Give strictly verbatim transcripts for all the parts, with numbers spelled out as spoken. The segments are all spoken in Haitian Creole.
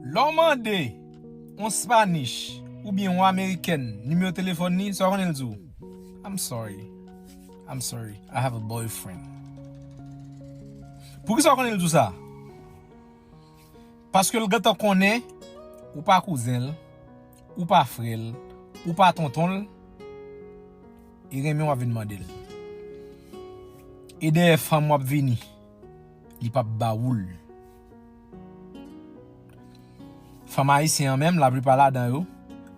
Lè w mande yon Spanish oubyen yon American nimewo telefòn li, sa w konnen l di w? I'm sorry. I'm sorry. I have a boyfriend. Poukisa w konnen l di w sa? Paske l gentan konnen ou pa kouzen l, ou pa frè l, ou pa tonton l, e renmen w ap vin mande l. E dèyè fanm w ap vini, li p ap ba ou l. Fanm ayisyen an menm, laplipa ladan yo,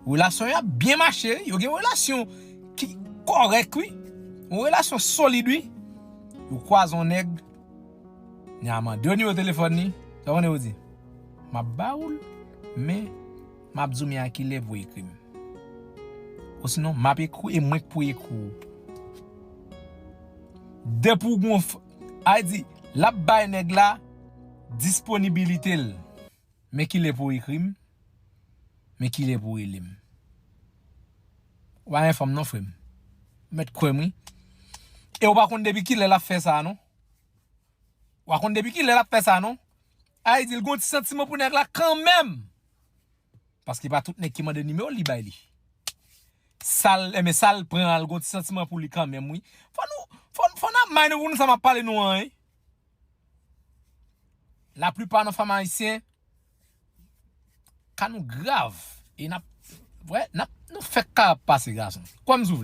relasyon yo ap byen mache, yo gen relasyon ki kòrèk, wi. Yon relasyon solid, wi. Yo kwaze yon nèg, nèg la mande yo nimewo telefòn li, sa w konnen yo di? M ap ba ou l, men m ap di w men a kilè pou ekri m. Osinon, m ap ekri w e mwen k pou ekri w. Depi w gon f-, a di, l ap bay nèg la disponibilite l. Men kilè pou ekri m, men kilè pou rele m. Ou pa gen fanm non, frè m. Ou mèt kwè m, wi. E ou pa konn depi kilè l ap fè sa, non. Ou pa konn depi kilè l ap fè sa, non. A di, l gon ti santiman pou nèg la kanmenm. Paske pa tout nèg ki mande nimewo l, li bay li. Sa l, enben, sa l pran an, l gon ti santiman pou li kanmenm, wi. Fò nou, fò, fò n ap may nou pou nou sa m ap pale nou an, wi. Laplipa nan fanm ayisyen, ka nou grav. E n ap, wè, n ap, nou fèk ka ap pase gason. Kwè m si w vle.